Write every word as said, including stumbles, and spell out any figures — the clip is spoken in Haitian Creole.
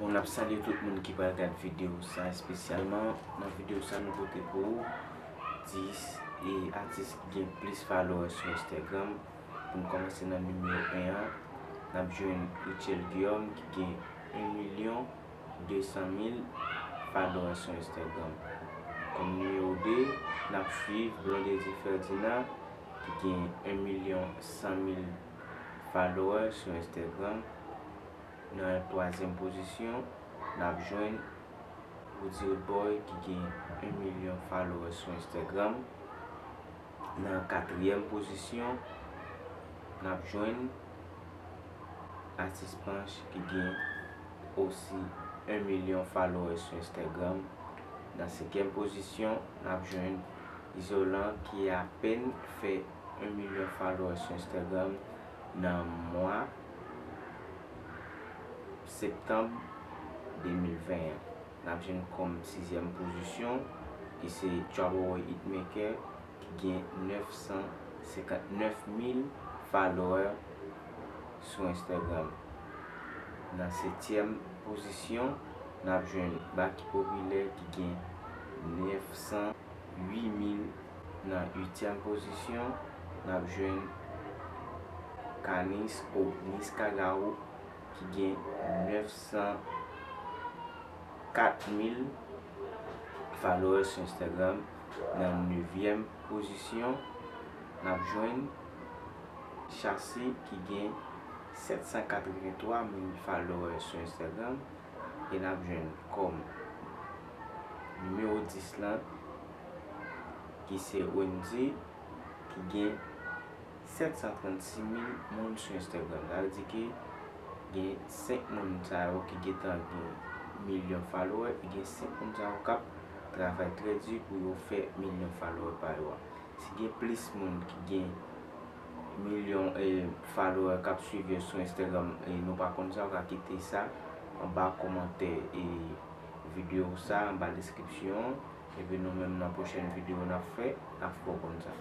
Bon, n ap salye tout moun ki pral gad videyo sa espesyalman. Nan videyo sa, nou pote pou ou dis e atis ki gen plis follower sou Instagram. Pou n kòmanse nan nimewo en an, n ap jwenn Richel Guillaume ki gen en milyon de san mil follower sou Instagram. Kòm nimewo de, n ap swiv Blondedy Ferdinand ki gen en milyon san mil follower sou Instagram. Nan twazyèm pozisyon, n ap jwenn Roody Roodboy ki gen en milyon follower sou Instagram. Nan katriyèm pozisyon, n ap jwenn Atis Panch ki gen osi en milyon follower sou Instagram. Nan senkyèm pozisyon, n ap jwenn Izolan ki apèn fè en milyon follower sou Instagram nan mwa septanm de mil ven an. N ap jwenn kòm sizyèm pozisyon, ki se Trouble Boy Hitmaker, ki gen nèf san senkant nèf mil follower sou Instagram. Nan setyèm pozisyon, n ap jwenn Baky Popilè ki gen nèf san uit mil. Nan uityèm pozisyon, n ap jwenn Kanis ou Nice Kagao ki gen nèf san kat mil followers sou Instagram. Nan nevyèm pozisyon, n ap jwenn Shassy ki gen sèt san katrevenntwa mil followers sou Instagram. E n ap jwenn kòm nimewo dis lan, ki se Wendy, ki gen sèt san trannsis mil moun sou Instagram. Sa vle di ke gen senk moun sa yo ki gentan gen milyon follower, e gen senk moun sa yo k ap travay trè di pou yo fè milyon follower pa yo a. Si gen plis moun ki gen milyon, eh, follower k ap swiv yo sou Instagram, e nou pa konn sa, ou ka kite sa anba kòmantè, e videyo sa, anba deskripsyon an. Epi nou menm nan pwochèn videyo n ap fè, n ap fè w konn sa.